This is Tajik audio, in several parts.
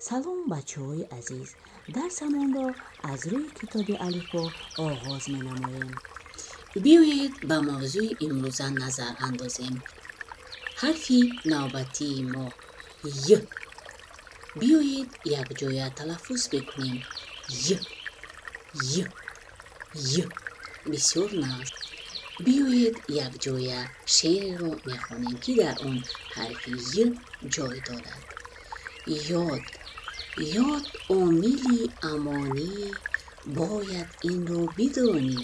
Салом, бачаҳои азиз! Дарсамонро аз рӯи китоби Алифбо оғоз менамоем. Биёед, ба мавзӯи имрӯза назар андозем. Ҳарфи навбатии мо Й. Биёед, якҷоя талаффуз мекунем: Й, Й, Й. Бисёр нағз. Биёед, якҷоя шеърро мехонем, ки дар он ҳарфи Й ҷой дорад. Ёд, ёд омили амонӣ, бояд инро бидонӣ.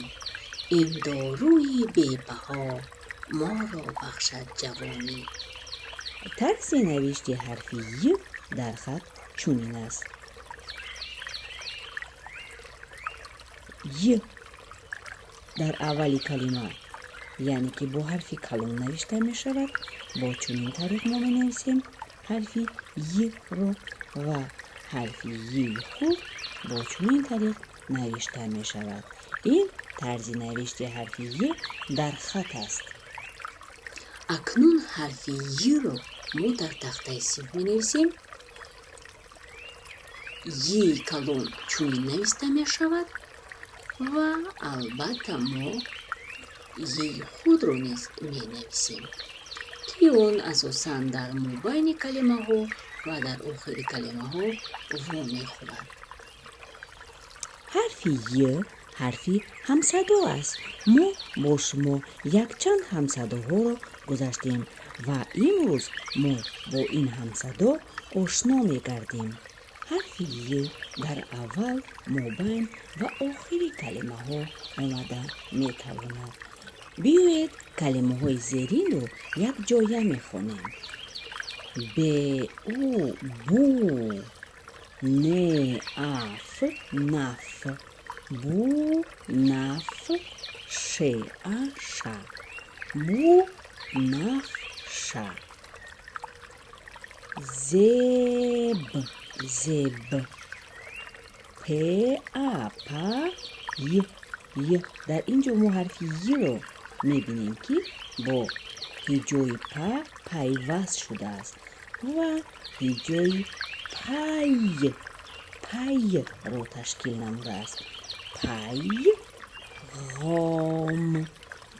Ин доруи бебаҳо моро бахшад ҷавонӣ. Тарзи навишти ҳарфи Й дар хат чунин аст: Й дар аввали калима, яъне ки бо ҳарфи калон навишта мешавад. Бо чунин тариқ мо менависем ҳарфи Й-ро ва ҳарфи Йи хурд бо чунин тариқ навишта мешавад. Ин тарзи навишти ҳарфи Й дар хат аст. Акнун ҳарфи Й-ро мо дар тахтаи синф менависем. Йи калон чунин нависта мешавад ва албатта мо Йи хурдро низ менависем, ки он асосан дар мобайни калимаҳо ва дар охири калимаҳо вомехӯрад. Ҳарфи Й ҳарфи ҳамсадо аст. Мо бо шумо якчанд ҳамсадоҳоро гузаштем ва имрӯз мо бо ин ҳамсадо ошно мегардем. Ҳарфи Й дар аввал, мобайн ва охири калимаҳо омада метавонад. Биёед, калимаҳои зеринро якҷоя мехонем: б у бу, н а ф наф, бу наф, ш а ша, бу наф ша, зеб зеб, п а па й й. Дар ин ҷо мо ҳарфи й-ро мебинем, ки бо ҳиҷои па пайваст шудааст ва ҳиҷои пай пайро ташкил намудааст. Пай ғом,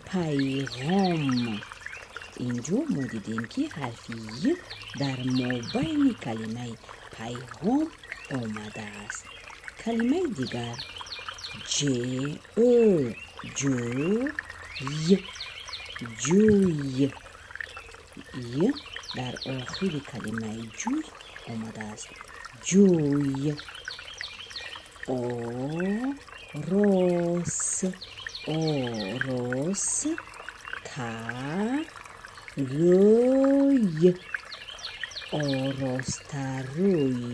пайғом. Инҷо мо дидем, ки ҳарфи й дар мобайни калимаи пайғом омадааст. Калимаи дигар: ҷ ӯ ҷӯ й ҷӯй. Й дар охири калимаи ҷӯй омадааст. Ҷӯй. О рос, орос, та рӯй, оростарӯй.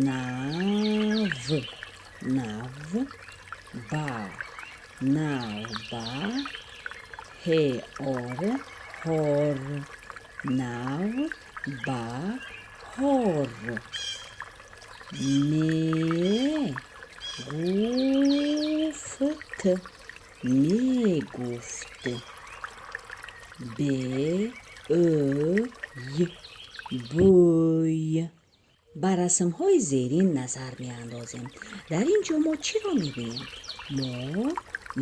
Нав, нав, ба, навба, ҳе ор ҳор, нав ба ҳор. Ме гуфт, мегуфт, б ӯ й бӯй. Ба расмҳои зерин назар меандозем. Дар ин ҷо мо чиро мебинем? Мо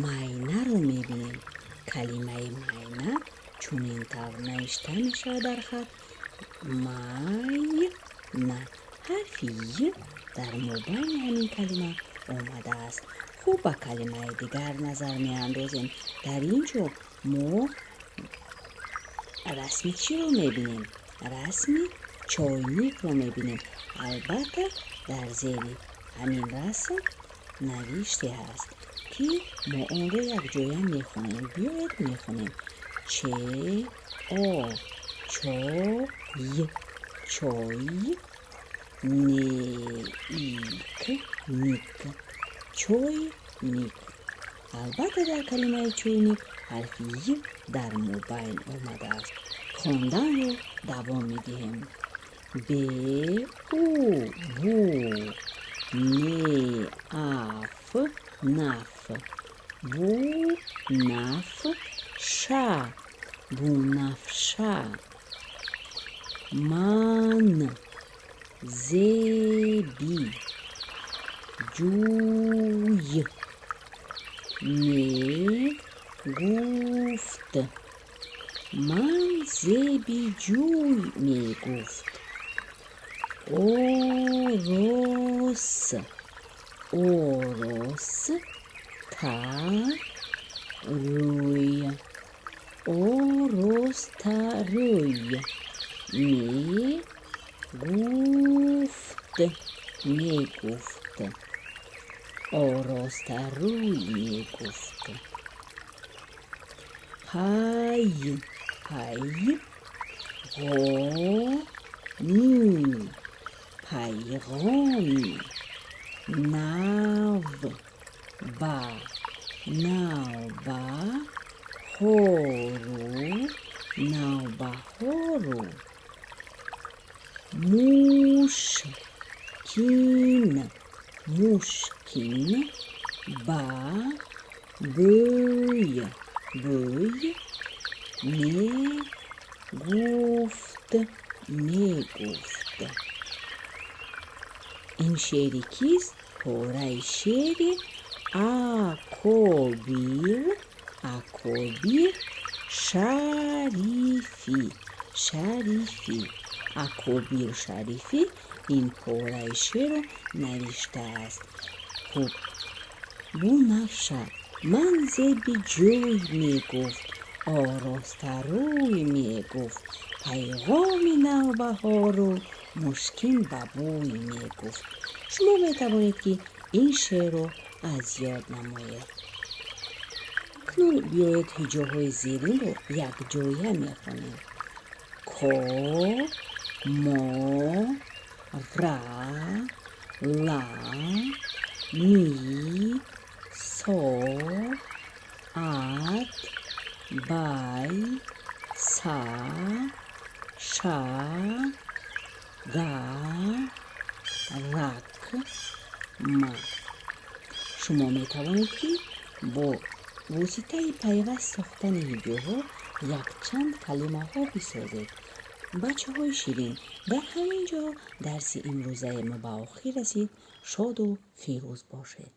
майнаро мебинем. Калимаи майна чунин тавр навишта мешавад дар хат: майна. Ҳарфи й дар мобайни ҳамин калима омадааст. Хуб, ба калимаи дигар назар меандозем. Дар ин ҷо мо расми чиро мебинем? Расми чойникро мебинем. Албатта, дар зери ҳамин расм навиште ҳаст, ки мо онро якҷоя мехонем. Биёед, мехонем: че о чо й чой, не ик ник, чойник. Албатта, дар калимаи чойник ҳарфи й дар мобайн омадааст. Хонданро давом медиҳем: б у бу, не а ф наф, бу наф ша, бунафша. Ман. Зеби ҷӯй мегуфт. Ман зеби ҷӯй мегуфт. Орос, орос та рӯй, оростарӯй мегуфт, мегуфт, оростарӯй мегуфт. Пай, пай ғоми, пайғоми нав ба навбаҳору, навбаҳору мушкин, мушкин ба бӯй, бӯй мегуфт, мегуфт. Ин шеъри кист? Пораи шеъри Акобир, Акобир Шарифӣ, Шарифӣ. Акобир Шарифӣ ин пораи шеърро навиштааст. Хуб, Бунафша: ман зеби ҷӯй мегуфт, оростарӯй мегуфт, пайғоми навбаҳору мушкин ба бӯй мегуфт. Шумо метавонед, ки ин шеърро аз ёд намоед. Акнун биёед, ҳиҷоҳои зеринро якҷоя мехонем: ко, мо, ра, ла, ми, со, ат, бай, са, ша, га, рак, ма. Шумо метавонед, ки бо воситаи пайваст сохтани ҳиҷоҳо якчанд калимаҳо бисозед. Бачаҳои ширин, дар ҳамин ҷо дарси имрӯзаи мо ба охир расид. Шоду фирӯз бошед.